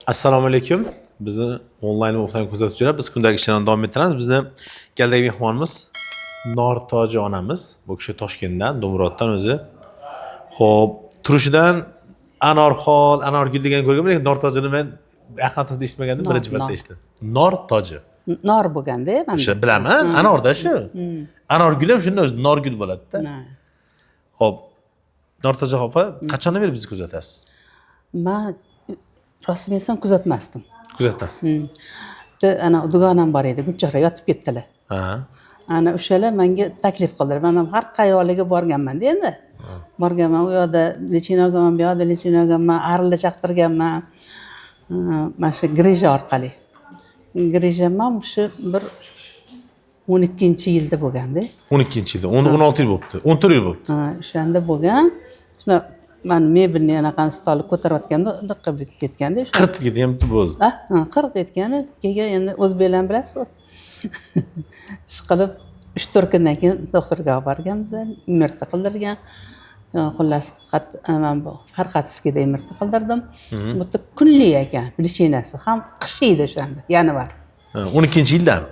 Assalomu alaykum. Bizni onlayn va offlayn kuzatuvchilar, biz kundalik ishlarni davom ettiramiz. Bizni galdagi mehmonimiz Nortoji onamiz. Bu kishi Toshkentdan, Do'murotdan o'zi. Xo'p, turishidan Anorxon, Anorgul degan ko'rganman, lekin Nortojini men yaqin atrofda eshitmagandim, birinchi marta eshitdim. Nortoji. Nor bo'lganda manda. O'sha bilaman, anorda shu. Anorgul ham shunda o'zi Norgul bo'ladi-da. Ha. Xo'p, Nortoji opa, qachondan beri bizni kuzatasiz? Man rostini aytsam, kuzatmasdim. Kuzatasiz. Bitta ana dugonam bor edi, Gulchehra, yotib ketdilar. Ana o'shalar menga taklif qildilar. Man ham har qayoliga borganman-da endi. Borganman, u yoqda лечение olganman, bu yoqda лечение olganman, arilla chaqtirganman. Mana shu грыжа orqali. Грыжа m ham shu bir 12-yilda bo'lganda. 12-yilda, 10 16 yil bo'libdi. 14 yil bo'libdi. Ha, o'shanda bo'lgan. Shunda man mebelni anaqani stolni ko'tarayotganda unaqa bitib ketganda o'sha. 40 ham bo'ldi. Ha, 40 etgani keyin endi o'zbeklarni bilasiz, ishqilib 3-4 kundan keyin doktorga olib borganmiz, МРТ qildirgan. Xullas, man bu Farxatskiyda МРТ qildirdim. Bu yerda kunlik ekan лечения si ham, qish edi o'shanda, yanvar. Ha, 12-yildami?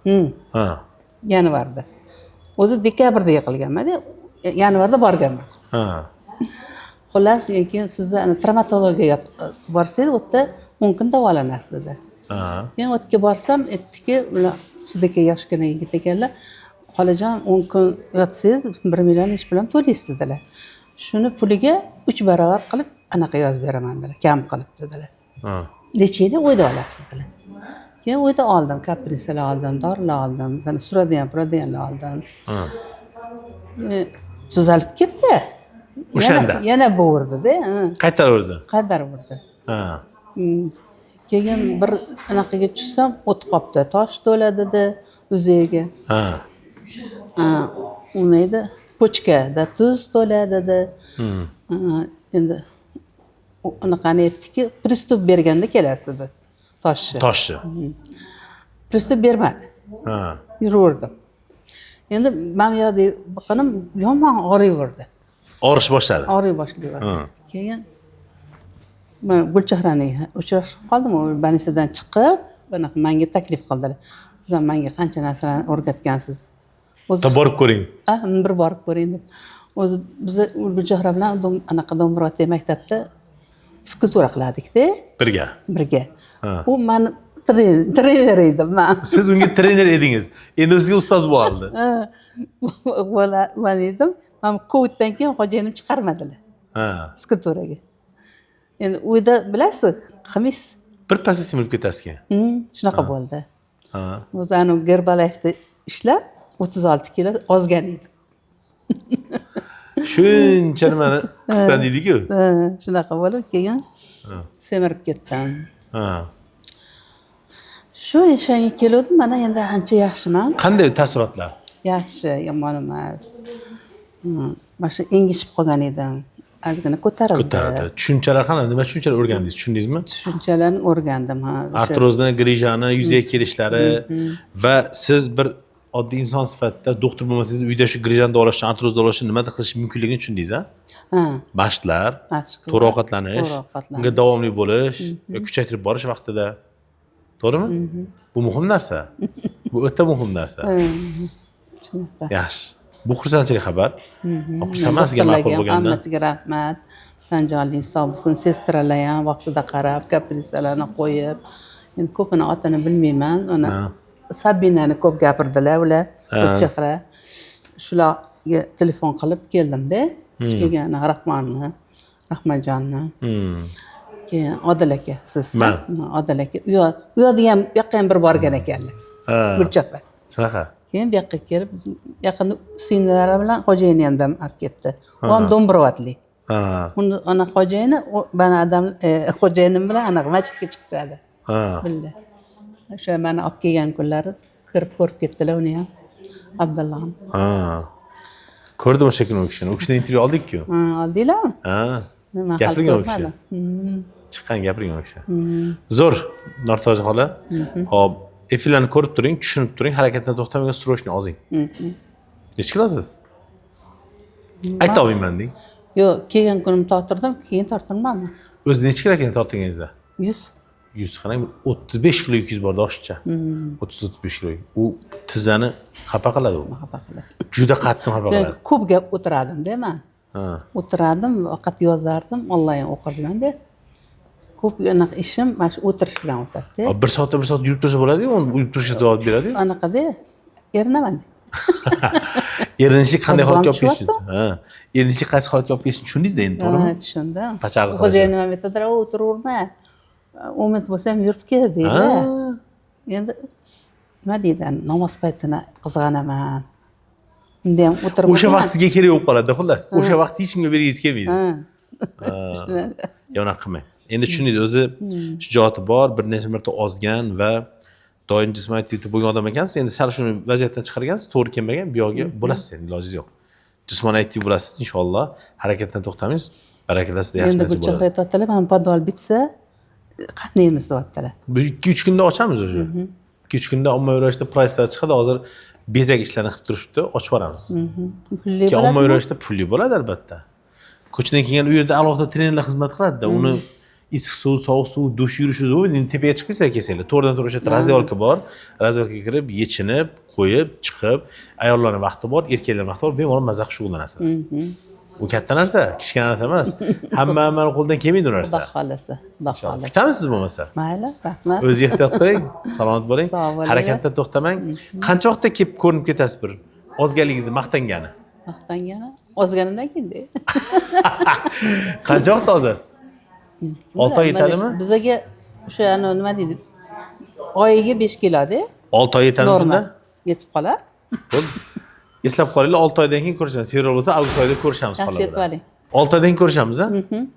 Hmm. Ha. Yanvarda, o'zi dekabrda qilganman, yanvarda borganman. Xullas, keyin sizni ana travmatologiyaga borsangiz, u yerda 10 kun davolanasiz, dedi. Keyin u yerga borsam, aytdiki, ular sizdagi yoshgina yigit ekanlar, xolajon, 10 kun yotsangiz, 1 million ish bilan to'laysiz, dedilar. Shuni puliga 3 barobar qilib anaqa yozib beraman, dedilar, kam qilib, dedilar. Лечение uyda olasiz, dedilar. Keyin uyda oldim, капельница lar oldim, dorilar oldim, suradigan puradiganlar oldim. Tuzalib ketdi. O'shanda? Yana bo'vurdida. Qaytaraverdi. Qaytarib urdi. Keyin bir anaqaga tushsam, o't qopdi, tosh to'la, dedi, o'ziga. Ha, nima edi, почка da tuz to'la, dedi. Ha, endi anaqani aytdiki, приступ berganda kelasiz, dedi, toshni. Toshni. Приступ bermadi. Yuraverdim. Endi mana bu yoqda biqinim yomon og'riyverdi. Og'rish boshladi. Og'riy boshlayverdi. Keyin mana Gulchehrani uchrashib qoldim. U больница dan chiqib, bunaqa manga taklif qildilar: "Siz ham manga qancha narsalarni o'rgatgansiz o'zi." Ta borib ko'ring. Ha, bir borib ko'ring, deb. O'zi biza Gulchehra bilan anaqa Do'mbirodagi maktabda физкультура qilardikda. Birga. Birga. U mani trener edim man. Siz unga trener edingiz. Endi sizga ustoz bo'ldi. Bola man edim. Man coviddan keyin xo'jayinim chiqarmadilar физкультура ga. Endi uyda, bilasiz, qilmaysiz. Bir pasda semirib ketasiz keyin. Shunaqa bo'ldi. O'zi anavi Gerbalifeda ishlab, 36 kilo ozgan edim. Shuncha nimani qilsan deydi-ku. Ha, shunaqa bo'lib keyin semirib ketdim. Shu o'shanga keluvdim, mana endi ancha yaxshiman. Qanday taassurotlar? Yaxshi, yomon emas. Mana shu engishib qolgan edim, ozgina ko'tarildi. Ko'taradi. Tushunchalar qanday? Nima tushunchalar o'rgandingiz? Tushundingizmi? Tushunchalarni o'rgandim, ha. Artrozni, грыжа ni yuzaga kelishlari va siz bir oddiy inson sifatida, doktor bo'lmasangiz, uyda shu грыжа ni davolashni, artroz davolashni nimada qilish mumkinligini tushundingiz, a? Ha. Mashqlar, Mashqlar, to'g'ri ovqatlanish, to'g'ri ovqatlanish. Unga davomli bo'lish va kuchaytirib borish vaqtida. To'g'rimi? Bu muhim narsa. Bu o'ta muhim narsa. Shunaqa. Yaxshi. Bu xursandchilik xabar. Xursandman sizga ma'qul Doktorlarga ham bo'lgandan. hammasiga rahmat, tan jonli sog' bo'lsin. Сестра lar ham vaqtida qarab, капельница larni qo'yib. Endi ko'pini otini bilmayman uni. Sabinani ko'p gapirdilar ular, Gulchehra. Shularga telefon qilib keldimda. Keyin ana Rahmonni, Rahmatjonni, keyin Odil aka, siz. Man. Ha, Odil aka u yoqda ham, bu yoqqa ham bir borgan ekanlar Gulchehra. Shunaqa. Keyin bu yoqqa kelib, yaqinda singlilari bilan xo'jayini ham dam olib ketdi. U ham do'mbirovatli. Uni ana xo'jayini mana adam, xo'jayinim bilan anaqa masjidga chiqishadi birga. O'sha mani olib kelgan kunlari kirib ko'rib ketdilar uni ham, Abdullohni. Ha. Ko'rdim o'sha kuni u kishini. U kishidan intervyu oldik-ku. Ha, oldinglarmi? Ha. Man hali Gapirgan u kishi. ko'rmadim. Chiqqan, gapirgan u kishi. Zo'r, Nortoji xola. Xo'p, efirlarni ko'rib turing, tushunib turing, harakatdan to'xtamang, срочно ozing. Necha kilosiz? Ayta olmayman deng. Yo'q, kelgan kunim tortirdim, keyin tortinmadimi. O'zi necha kilo ekan tortganingizda? 100. 100 qarang, 35 kilo yukingiz borda oshiqcha. 30-35 kilo. U tizzani xafa qiladi u. Xafa qiladi. Juda qattiq xafa qiladi. Ko'p gap o'tirardim-da man. Ha. O'tirardim, faqat yozardim, onlayn o'qirdim-da. Ko'p anaqa ishim mana shu o'tirish bilan o'tadi-da. Bir soatda bir soat yurib tursa bo'ladi-yu, uni yurib turishga javob beradi-yu. Anaqada erinaman. Erinishlik qanday holatga olib Qiz kelishini. Ha. Erinishlik qaysi holatga olib kelishini tushundingiz-da endi, to'g'rimi? Ha, tushundim. Pachag'i qilishi. Xo'jayinim ham aytadilar, "O, o'tiraverma. 10 minut bo'lsa ham yurib kel" deydi. Endi nima deydi, namoz paytini qizg'anaman. Unda ham o'tirib O'sha o'tiraman. vaqt sizga kerak bo'lib qoladi, xullas. O'sha vaqt hech kimga bergingiz kelmaydi. Ha. Yo, unaqa qilmang. Endi tushundingiz, o'zi shijoati bor, bir necha marta ozgan va doim jismoniy aktivda bo'lgan odam ekansiz. Endi sal shuni vaziyatdan chiqargansiz, to'g'ri kelmagan, bu yog'iga bo'lasiz endi, ilojingiz yo'q. Jismoniy aktiv bo'lasiz, inshaalloh. Harakatdan to'xtamaysiz. Barakalla, sizda yaxshi Endi narsa Gulchehra bo'ladi. aytyaptilar, mana podval bitsa qatnaymiz deyaptilar. Bu 2-3 kunda ochamiz o'sha. 2-3 kunda ommaviy ravishda pricelar chiqadi. Hozir bezak ishlarini qilib turishibdi, ochib yuboramiz. Pulli Keyin ommaviy bo'ladimi? ravishda pulli bo'ladi albatta. Ko'chadan kelgan u yerda alohida trenerlar xizmat qiladida. Uni issiq suv, sovuq suv, dush yurishi o'zi endi tepaga chiqmaysizlar kelsanglar. To'g'ridan to'g'ri o'sha yerda раздевалка bor. Раздевалка ga kirib, yechinib, qo'yib, chiqib, ayollarning vaqti bor, erkaklarning vaqti bor, bemalol maza qilib shug'ullanasizlar. Bu katta narsa, kichkina narsa emas. Hamma hammani qo'lidan kelmaydi u narsa. Xudo xohlasa, Xudo xohlasa. Kutamiz siz bo'lmasa. Mayli, rahmat. O'zingiz ehtiyot qiling, salomat bo'ling. Sog' bo'linglar. Harakatdan to'xtamang. Qancha vaqtda kelib ko'rinib ketasiz bir ozganligingizni maqtangani? Maqtangani ozganimdan keyin-da. Qancha vaqtda ozasiz? 6 oy yetadimi? Bizaga o'sha anavi nima deydi? Oyiga 5 kiloda. 6 oy yetadimi Norma. shunda? Yetib qolar. Bo'ldi. Eslab qolinglar, 6 oydan keyin ko'rishamiz. Fevral bo'lsa, avgust oyida ko'rishamiz Yaxshi xola yetib bilan. oling. 6 oydan keyin ko'rishamiz, a?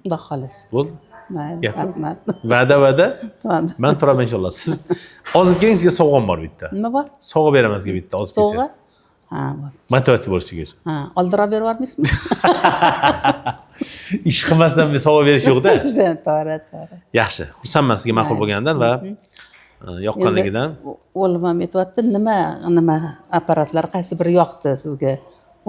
Xudo xohlasa. Bo'ldi. Mayli, Gap yo'q. rahmat. Va'da, va'da. Tamam. Man turaman inshaalloh. Siz ozib keling, sizga sovg'am bor bitta. Nima bor? Sovg'a beraman sizga bitta ozib Sovg'a? kelsangiz. Ha, bor. Motivatsiya bo'lishiga uchun. Ha, oldinroq berib yubormaysizmi? Ish qilmasdan bir sovg'a berish yo'q-da. To'g'ri, to'g'ri. Yaxshi. Xursandman sizga ma'qul bo'lganidan va yoqqanligidan. Endi o'g'lim ham aytyapti, nima nima apparatlar qaysi biri yoqdi sizga?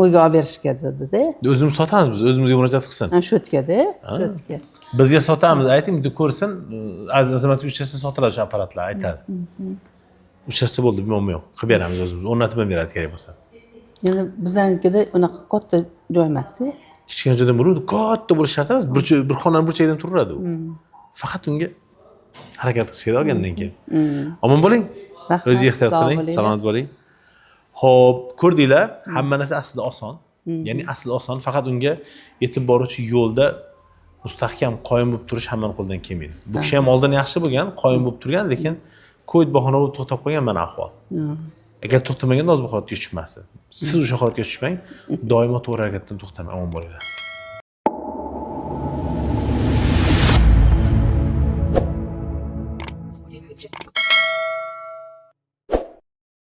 Uyga olib berishga dedi-da. O'zimiz sotamiz biz, o'zimizga murojaat qilsin. Ha, shu yerga-da, shu yerga. Bizga sotamiz, ayting, bitta ko'rsin, Azamat uchasi sotiladi shu apparatlar, aytadi. Uchasi bo'ldi, muammo yo'q. Qilib beramiz o'zimiz. O'rnatib ham beradi kerak bo'lsa. Endi biznikida unaqa katta joy emas-da. Kichkina joydan bo'ladi, katta bo'lishi shart emas. Bir xonani burchagidan turaveradi u. Faqat unga harakat qilish kerak olgandan keyin. Omon bo'ling. Rahmat, O'zingiz ehtiyot sog' qiling, bo'linglar. salomat bo'ling. Xo'p, ko'rdinglar, hamma narsa aslida oson. Ya'ni aslida oson, faqat unga yetib boruvchi yo'lda mustahkam qoyim bo'lib turish hammani qo'lidan kelmaydi. Bu kishi ham oldin yaxshi bo'lgan, qoyim bo'lib turgan, lekin Covid bahona bo'lib to'xtab qolgan mana ahvol. Agar to'xtamaganda hozir bu holatga tushmasdi. Siz o'sha holatga tushmang, doimo to'g'ri harakatdan to'xtamang, omon bo'linglar.